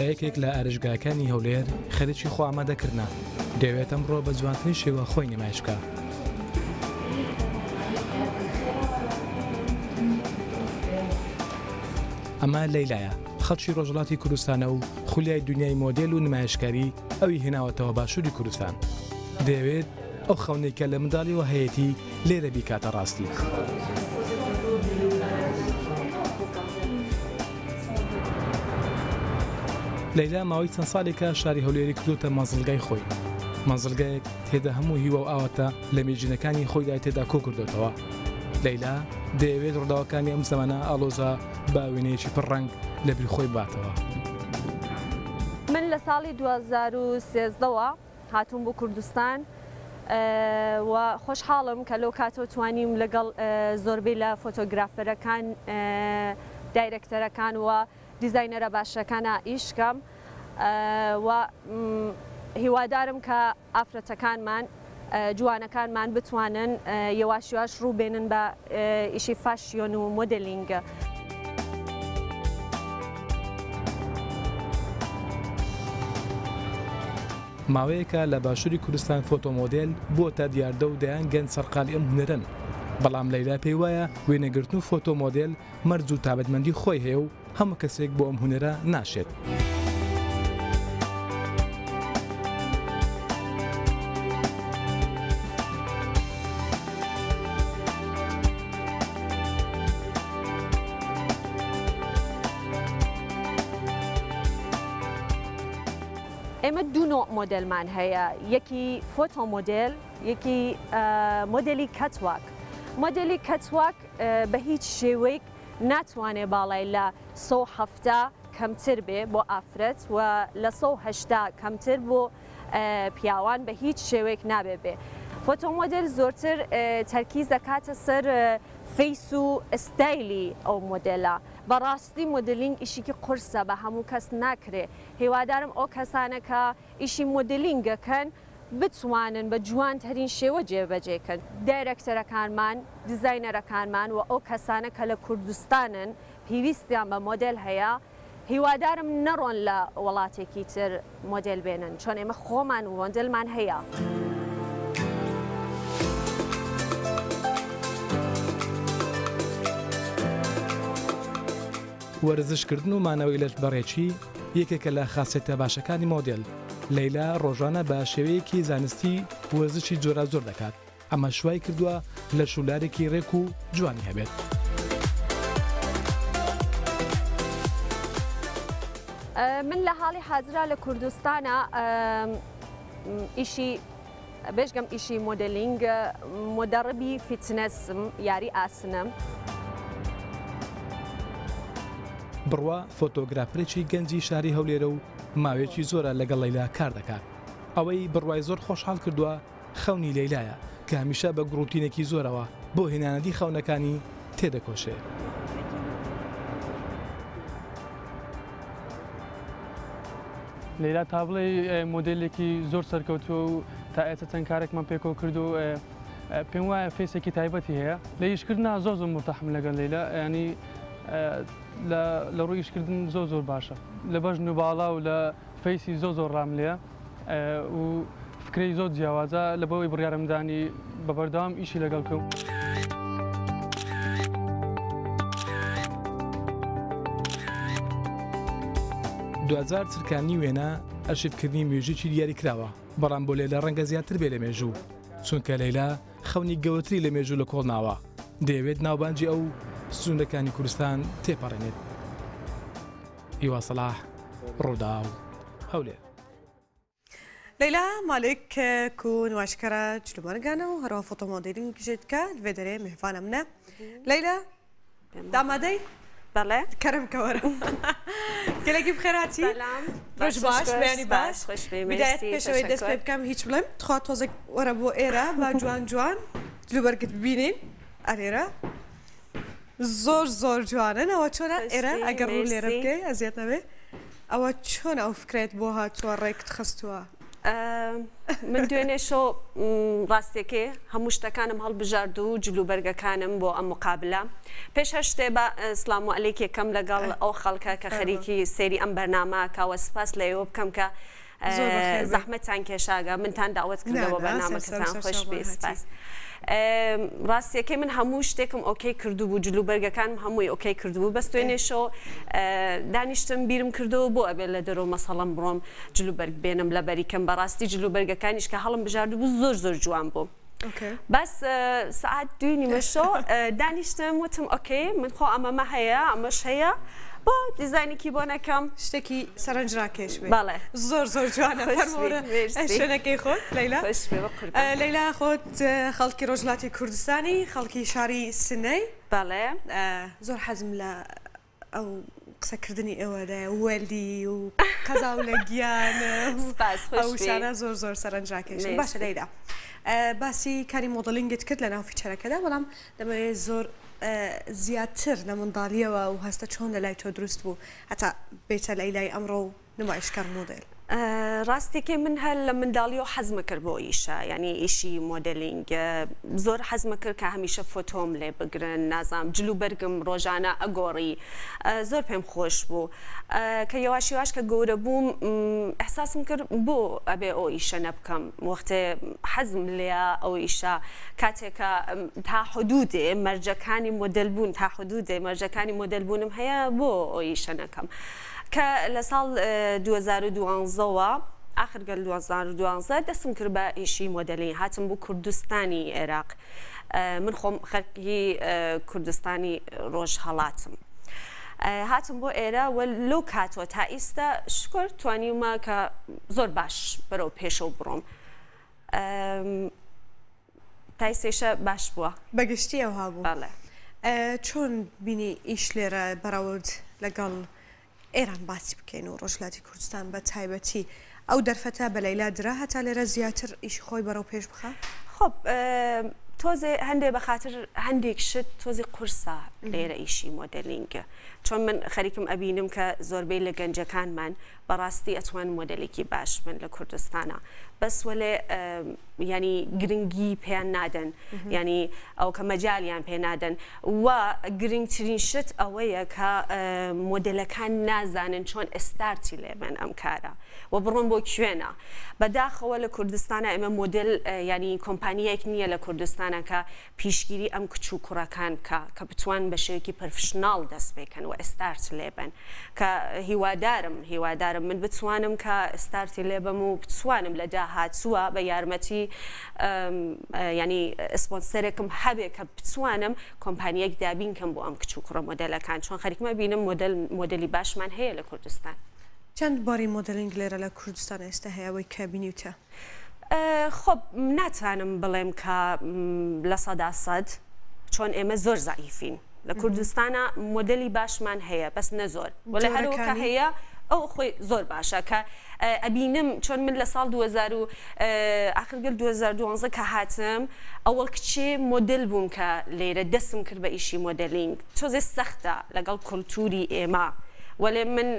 لە یەکێک لە ئارشگاکانی هەولێر خەریکی خۆ ئامادەکردنە، دەیەوێت ئەمڕۆ بە جوانترین شێوە خۆی نمایش بکا. ئەمە لەیلایە، خەڵکی ڕۆژهەڵاتی کوردستانە و خولیای دونیای مۆدێل و نمایشکاری ئەوی هێناوەتەوە باشووری کوردستان. دەیەوێت ئەو خەونەی کە لە منداڵیەوە هەیەتی لێرە بیکاتە ڕاستی. لەیلا ماوەی چەند ساڵێکە شاری هەولێری کردوتە مەنزڵگای خۆی. مەنزڵگایەک تێدا هەموو هیوا و ئاواتە لە مێژینەکانی خۆیدا تێدا کۆ کردۆتەوە. لەیلا دەیەوێت ڕووداوەکانی ئەم زەمانە ئاڵۆزە بە وێنەیەکی پڕ ڕەنگ لە بیر خۆی بباتەوە. من لە ساڵی 2013 وە هاتووم بۆ کوردستان و خۆشحاڵم کە لەو کاتەوە توانیم لەگەڵ زۆربەی لە فۆتۆگرافەرەکان، دایرەکتەرەکان و دیزاینەرە باشەکانا ئیش کەم و هیوادارم کە ئافرەتەکانمان جوانەکانمان بتوانن یەواش یەواش ڕوو بێنن بە ئیشی فاشیۆن و مۆدێلینگ. ماوەیەکە لە باشووری کوردستان فۆتۆ مۆدێل بووەتە دیاردە و دەیان گەنج سەرقاڵی ئەم هونەرەن، بەڵام لەیلا پێی وایە وێنەگرتن و فۆتۆ مۆدێل مەرج و تابەتمەندی خۆی هەیە و هەموو کەسێک بۆ ئەم هونەرە ناشێت. ئێمە دوو نۆع مۆدێلمان هەیە، یەکی فۆتۆ مۆدێل، یەکی مۆدێلی کەتواک. مۆدێلی کەتواک بە هیچ شێوەیەک ناتوانێ باڵای لە 170 کەمتر بێ بۆ ئافرەت و لە 180 کەمتر بۆ پیاوان بە هیچ شێوەیەک نابێ بێ. فۆتۆ مۆدێل زۆرتر تەرکیز دەکاتە سەر face و ستایلی ئەو مۆدێلە. بەڕاستی مۆدێلینگ ئیشیکی قورسە بە هەموو کەس ناکرێ. هیوادارم ئەو کەسانە کە ئیشی مۆدێلینگ ئەکەن بتوانن بە جوانترین شێوە جێبەجێ کەن. دایرەکتەرەکانمان، دیزاینەرەکانمان و ئەو کەسانە کە لە کوردستانن پیویستیان بە مۆدێل هەیە، هیوادارم نەڕۆن لە وەڵاتێکی تر مۆدێل بێنن چۆن ئێمە خۆمان مۆدێلمان هەیە. وەرزشکردن و مانەوەی لەش بەڕێکی یەکێکە لە خاسیەتە باشەکانی مۆدێل، لەیلا ڕۆژانە بە شێوەیەکی زانستی وەرزشی جۆراوجۆر دەکات، ئەمەش وای کردووە لەش و لارێکی ڕێک و جوانی هەبێت. من لە حاڵی حازرا لە کوردستانا ئیشی بێژگەم ئیشی مۆدێلینگ مۆدەڕبی فیتنێسم یاری ئاسنم. بڕوا فۆتۆگرافەرێکی گەنجی شاری هەولێرە و ماوەیەکی زۆرە لەگەڵ لەیلا کار دەکات. ئەوەی بڕوای زۆر خۆشحاڵ کردووە خەونی لەیلایە کە هەمیشە بە گوڕوتینێکی زۆرەوە بۆ هێنانەدی خەونەکانی تێدەکۆشێ. لەیلا تا بڵێی مۆدێلێکی زۆر سەرکەوتووە و تا ئێستا چەند کارێکمان پێکەوە کردو پێم وایە face ێکی تایبەتی هەیە لە ئیشکردنا زۆر زۆر مرتاحم لەگەڵ لەیلا ینی لە ڕووی ئیشکردن زۆر زۆر باشە لە بەژن و باڵا و لە face ی زۆر زۆر ڕام لێیە و فکرەی زۆر جیاوازە لە بەوەی بڕیارمدانی بە بەردەوام ئیشی لەگەڵ بکەم. دواجار چرکاندنی وێنە ئەرشیفکردنی مێژوویەکی دیاریکراوە، بەڵام بۆ لەیلا ڕەنگە زیاتر بێ لە مێژوو، چونکە لەیلا خەونی گەورەتری لە مێژوو لە کۆڵ ناوە، دەیەوێت ناوبانگی ئەو سنوورەکانی کوردستان تێپەڕێنێت. هیوا سەڵاح، ڕووداو، هەولێر. لەیلا مالک کو نوایشکەرە جلوبەرگانە و هەروەها فۆتۆ مۆدێلینگ ژێ دکە لەێ دەرێ مێهڤانە منە. لەیلا ئامادەی؟ بەڵێ. کەرم کە وەرە. گەلێکی بخێر هاتی. سەلام. ڕۆژ باش، بەیانی باش. خوش بێ. بدایەت پێشەوەی دەست پێ بکەم هیچ بڵێم تخوا تۆزێک وەرە بۆ ئێرە با جوان جوان جلوبەرگت ببینین ئەرێرە زۆر زۆر جوانن ئەوە چۆنە ئێرە ئەگەر ڕوو لێرە بکەی ئەزیەت نەبێ ئەوە چۆن ئەو فکرەت بۆ هاتووە ڕێکت خستووە؟ من دوێنێ شەو ڕاستیەکەی هەموو شتەکانم هەڵبژارد و جلوبەرگەکانم بۆ ئەم مقابلە. پێش هەر شتێ با سڵام و عەلەیک یەکەم لەگەڵ ئەو خەڵکە کە خەریکی سەیری ئەم بەرنامە کە وە سپاس لە ئێوە بکەم کە زەحمەتتان کێشاگە منتان داوەت کردەوە بەرنامەکەتان خۆش بێ سپاس. ڕاستیەکەی من هەموو شتێکم okay کردبوو جلوبەرگەکانم هەمووی okay کردبوو بەس دوێنێ شەو دانیشتم بیرم کردەوە بۆ ئەبێ لە دەرەوە مەسەڵەن بڕۆم جلوبەرگ بێنم لەبەری کەم بەڕاستی جلوبەرگەکانیش کە هەڵم بژاردبوو زۆر زۆر جوان بوو. بەس سەعات دووی نیمەشەو دانیشتم وتم okay من خۆ ئەمەمە هەیە ئەمەش هەیە بۆ دیزاینێکی بۆ نەکەم شتێکی سەرنجڕاکێش بێ بەڵێ زۆر زۆر جوانە فەرموورە شوێنەکەی خۆت لەیلا لەیلا خۆت خەڵکی ڕۆژهەڵاتی کوردستانی خەڵکی شاری سنەی بەڵێ زۆر حەزم لە ئەو قسەکردنی ئێوەدایە وەلی و قەزا و لە گیان ئەو وشانە زۆر زۆر سەرنجڕاکێشن باشە لەیلا باسی کاری مۆدڵینگت کرد لە ناو feature ەکەدا بەڵام دەمەوێت زۆر زیاتر لە منداڵیەوە و هەستە چۆن لە لای تۆ دروست بوو هەتا بێتە لەیلای ئەمڕۆ و نمایشکەر مۆدێل؟ ڕاستیەکەی من هەر لە منداڵیەوە حەزمە کرد بۆ ئیشە یعنی ئیشی مۆدێلینگ زۆر حەزمە کرد کە هەمیشە فۆتۆم لێ بگرن نازانم جل و بەرگم ڕۆژانە ئەگۆڕی زۆر پێم خۆش بوو کە یەواش یەواش کە گەورە بووم ئیحساسم کرد بۆ ئەبێ ئەو ئیشە نەبکەم وەختێ حەزم لێیە ئەو ئیشە کاتێکە تا حدودێ مەرجەکانی مۆدێل بوون تا حدودێ مەرجەکانی مۆدێل بوونم هەیە بۆ ئەو ئیشە نەکەم کە لە ساڵ 2012 وە ئاخر گەل 2012 دەستم کرد بە ئیشی مۆدێلینگ هاتم بۆ کوردستانی عێراق من خۆم خەرکی کوردستانی ڕۆژهەڵاتم هاتم بۆ ئێرە و لەو کاتەوە تا ئیستا شکر توانیومە کە زۆر باش بەرەو پێشەوە بڕۆم تا ئیستەیشە باش بووە. بە گشتی ئەوها بوو. بەڵێ. چۆن بینی ئیش لێرە بەراورد لەگەڵ ئێران باسی بکەین و ڕۆژهەلاتی کوردستان بە تایبەتی ئەو دەرفەتە بە لەیلا درا هەتا لێرە زیاتر ئیشی خۆی بەرەو پێش بخا؟ خۆب تۆزێ هەندێ بە خاتر هەندێک شت تۆزی قورسە لێرە ئیشی مۆدێلینگ چۆن من خەریکم ئەبینم کە زۆربەی لە گەنجەکانمان بەڕاستی ئەتوان مۆدێلێکی باش بن لە کوردستانا بەس وەلێ یانی گرنگی پێیان نادەن یانی ئەو کە مەجالیان پێ نادەن و گرنگترین شت ئەوەیە کە مۆدێلەکان نازانن چۆن ئستارتی لێبن ئەم کارە و بڕۆن بۆ کوێنە بەداخەوە لە کوردستانە ئێمە مۆدل ینی کۆمپانیەک نییە لە کوردستانە کە پیشگیری ئەم کچ و کوڕەکان بکا کە بتوان بە شێوەیەکی professional دەست پێکەن و ئستارت لێبەن کە هیوادارم هیوادارم من بتوانم کە ئستارتی لێبەم و بتوانم لە داهاتووە بە یارمەتی ینی سپۆنسەرێکم هەبێ کە بتوانم کۆمپانیەک دابین کەم بۆ ئەم کچ و کوڕە مۆدێلەکان چۆن خەریکمە بینم مۆدێل مۆدێلی باشمان هەیە لە کوردستان. چەند باری مۆدێلینگ لێرە لە کوردستان ئێستا هەیە ئەوەی کە بینیوتە؟ خۆ ناتوانم بڵێم کە 100% چۆن ئێمە زۆر زەعیفین لە کوردستانە مۆدلی باشمان هەیە بەس نە زۆر وەلێ هەرەوە کە هەیە ئەو خۆی زۆر باشە کە ئەبینم چۆن من لە ساڵ 2000 و ئاخر گەل 2012 کە هاتم ئەوەڵ کچێ مۆدل بووم کە لێرە دەسم کرد بە ئیشی مۆدلینگ تۆزێ سەختە لەگەڵ کولتوری ئێمە وەلێ من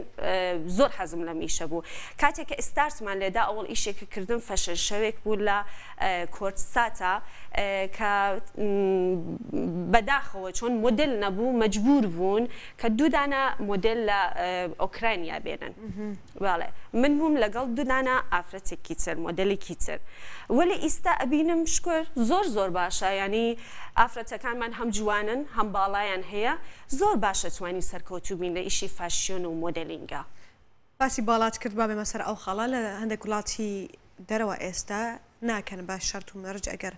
زۆر حەزم لەم ئیشە بوو کاتێک کە ئستارتمان لێدا ئەوەڵ ئیشێک کە کردم fashion show ێک بوو لە کۆرتساتا کە بەداخەوە چۆن مۆدل نەبوو مەجبور بوون کە دوو دانە مۆدل لە ئۆکرانیا بێنن بەڵێ من بووم لەگەڵ دوو دانە ئافرەتێکی تر مۆدێلێکی تر وەلێ ئیستا ئەبینم شکر زۆر زۆر باشە یانی ئافرەتەکانمان هەم جوانن هەم باڵایان هەیە زۆر باشە توانی سەرکەوتوو بین لە ئیشی fashion و مۆدێلینگا. باسی باڵات کرد با بێمە سەر ئەو خاڵە لە هەندێک وڵاتی دەرەوە ئێستا ناکەن بە شەرت و مەرج ئەگەر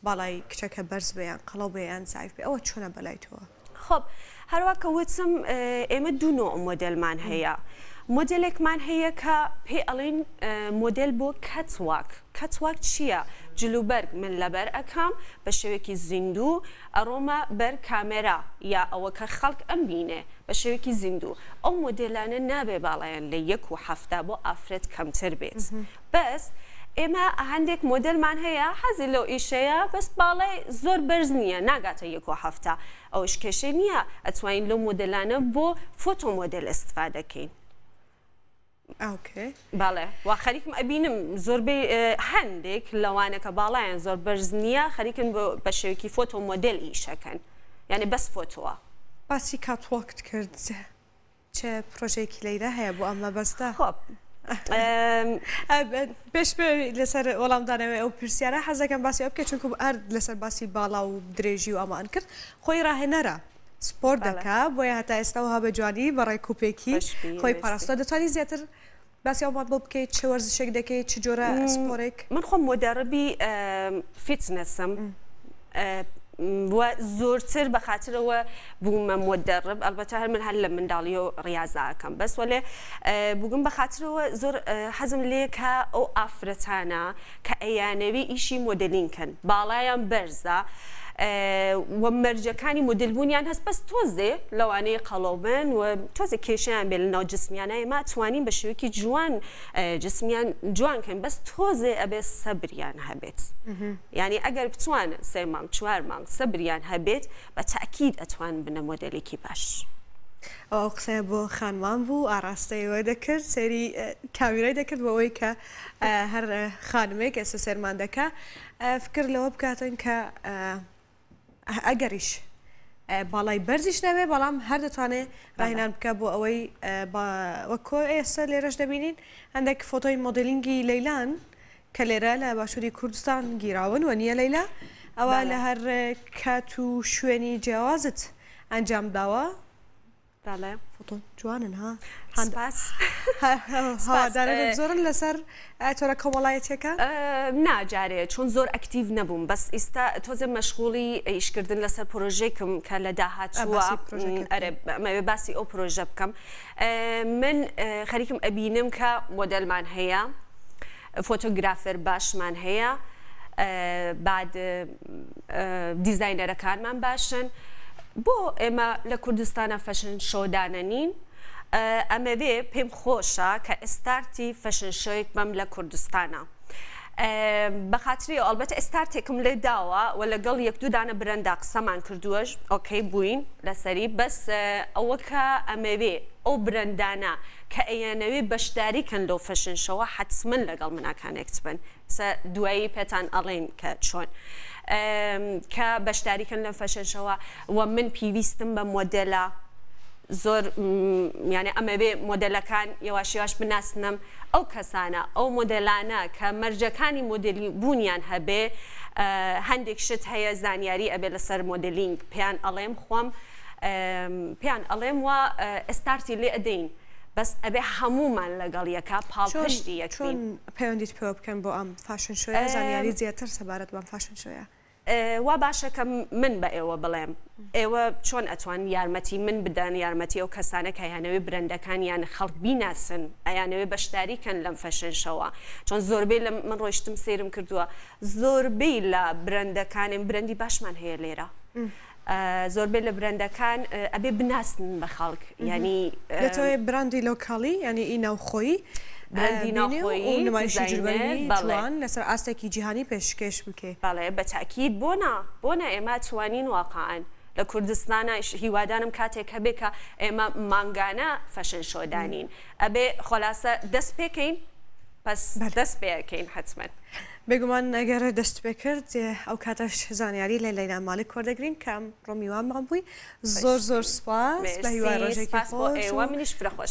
باڵای کچەکە بەرز بێ یان قەڵەو بێ یان زەعیف بێ ئەوە چۆنە بەلای تۆوە؟ خۆب هەروا کە وتم ئێمە دوو نۆع مۆدێلمان هەیە مۆدێلێکمان هەیە کە پێی ئەڵێن مۆدێل بۆ catwalk catwalk چییە؟ جلوبەرگ من لەبەر ئەکەم بە شێوەیەکی زیندوو ئەڕۆمە بەر کامێرا یا ئەوە کە خەڵک ئەمبینێ بە شێوەیەکی زیندوو ئەو مۆدێلانە نابێ باڵایان لە یەک و حەفتا بۆ ئافرەت کەمتر بێت بەس ئێمە هەندێک مۆدێلمان هەیە حەزی لەو ئیشەیە بەس باڵای زۆر بەرز نییە ناگاتە یەک و حەفتا ئەوش کێشەی نییە ئەتوانین لەو مۆدێلانە بۆ فۆتۆ مۆدێل ئیستفادە کەین. بەڵێ وا خەریکم ئەبینم زۆربەی هەندێک لەوانە کە باڵایان زۆر بەرز نییە خەریکن بە شێوەیەکی فۆتۆ مۆدێل ئیشەکەن یعنی بەس فۆتۆوە. باسی catwalk ت کرد چ پرۆژەیەکی لەیلا هەیە بۆ ئەم مەبەستە؟ خۆب پێش لەسەر وەڵامدانەوەی ئەو پرسیارە حەز دەکەم باسی ئەو بکەیت چونکو هەر لەسەر باسی باڵا و درێژی و ئەمان کرد خۆی ڕاهێنەرە سپۆرت دەکا بۆیە هەتا ئێستا وها بە جوانی بە ڕێکوپێکی خۆی پاراستوە دەتوانی زیاتر باسی ئەومان بۆ بکەیت چ وەرزشێک دەکەیت چ جۆرە سپۆرێک؟ من خۆم مدەڕبی fitness م و زۆرتر بە خاترەوە بوومە مدەڕب ئەلبەتە هەر من هەر لە منداڵیەوە ڕیازە ئەکەم بەس وەلێ بووگم بە خاترەوە زۆر حەزم لێ کە ئەو ئافرەتانە کە ئەیانەوێ ئیشی مۆدێلینگ کەن باڵایان بەرزە و مەرجەکانی مۆدێل بوونیان هەست بەس تۆزێ لەوانەیە قەڵەو بن و تۆزێ کێشیان بێ لەناو جسمیانە ئێمە توانین بە شێوەیەکی جوان جسمیان جوان کەین بەس تۆزێ ئەبێ سەبریان هەبێت یعنی ئەگەر بتوانن سێ مانگ چوار مانگ سەبریان هەبێت بە تاکید ئەتوان بنە مۆدێلێکی باش. ئەو قسەیە بۆ خانمان بوو ئاراستەی ئەوە دەکرد سەیری کامیرای دەکرد بۆ ئەوەی کە هەر خانمێک ئێستا سەیرمان دەکا فکر لەوە بکاتن کە ئەگەریش باڵای بەرزیش نەبێ بەڵام هەر دەتوانێ ڕاهێنان بکە بۆ ئەوەی وەکۆ ئێستا لێرەش دەبینین هەندێک فۆتۆی مۆدلینگی لەیلان کە لێرە لە باشووری کوردستان گیراون وە نییە لەیلا ئەوە لە هەر کات و شوێنی جیاوازت ئەنجام داوە بەڵێ. فۆتۆ جوانن ها. سپاس. هەوادارانت زۆرن لەسەر تۆرە کۆمەڵایەتیەکان؟ نا جارێ چۆن زۆر ئەکتیڤ نەبووم بەس ئیستا تۆزێ مەشغوڵی ئیشکردن لەسەر پرۆژێکم کە لە داهاتووە ئەرێ ئەمەوێ باسی ئەو پرۆژە بکەم من خەریکم ئەبینم کە مۆدێلمان هەیە photographer باشمان هەیە بعد دیزاینەرەکانمان باشن بۆ ئێمە لە کوردستانە fashion show دانەنین ئەمەوێ پێم خۆشە کە ئستارتی fashion show ێک بەم لە کوردستانە. بەخاتری ئەڵبەتە ئستارتێکم لێ داوە و لەگەڵ یەک دوو دانە brand ا قسەمان کردووەش okay بووین لەسەری بەس ئەوە کە ئەمەوێ ئەو brand انە کە ئەیانەوێ بەشداری کەن لەو fashion show ە حەتمەن لەگەڵ منا connect بن سە دوایی پێتان ئەڵێین کە چۆن کە بەشداری کەن لەم fashion show ە و من پیویستم بە مۆدێلە زۆر یانە ئەمەوێ مۆدێلەکان یەواش یەواش بناسنم ئەو کەسانە ئەو مۆدێلانە کە مەرجەکانی مۆدێلی بوونیان هەبێ هەندێک شت هەیە زانیاری ئەبێ لەسەر modeling پێیان ئەڵێم خۆم پێیان ئەڵێم و ئستارتی لێ ئەدەین بەس ئەبێ هەموومان لەگەڵ یەکا پاڵپشتی یەک بین. چۆن پەیوەندیت پێوە بکەن بۆ ئەم fashion show یە زانیاری زیاتر سەبارەت بەم fashion show یە؟ وا باشە کە من بە ئێوە بڵێم ئێوە چۆن ئەتوان یارمەتی من بدەن یارمەتی ئەو کەسانە کە ئەیانەوێ brand ەکانیان خەڵک بیناسن ئەیانەوێ بەشداری کەن لەم fashion show ە چۆن زۆربەی لە من ڕۆیشتم سەیرم کردووە زۆربەی لە brand ەکانم brand ی باشمان هەیە لێرە زۆربەی لە brand ەکان ئەبێ بناسن بە خەڵک یانی. دەتەوێ brand ی local ی یانی ئی ناوخۆیی brand ی ناوخۆیی نمایشی جلوبەرگی جوان لەسەر ئاستێکی جیهانی پێشکێش بکەی. بەڵێ بە تاکید بۆ نا بۆ نا ئێمە توانین واقعەن لە کوردستانا هیوادارم کاتێک هەبێ کە ئێمە مانگانە fashion show دانین ئەبێ خۆلاسە دەست پێکەین پەس دەست پێ ئەکەین حەتمەن. بێگومان ئەگەر دەست پێ کرد ئەو کاتەش زانیاری لە لەیلا مالک وەردەگرین کە ئەمڕۆ میوانمان بووی زۆر زۆر سوپاس بە هیوای ڕۆژێکی خۆش و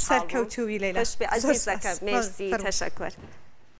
سەرکەوتووی لەیلا. عەزیزەکەم مێرسی تەشەکۆر.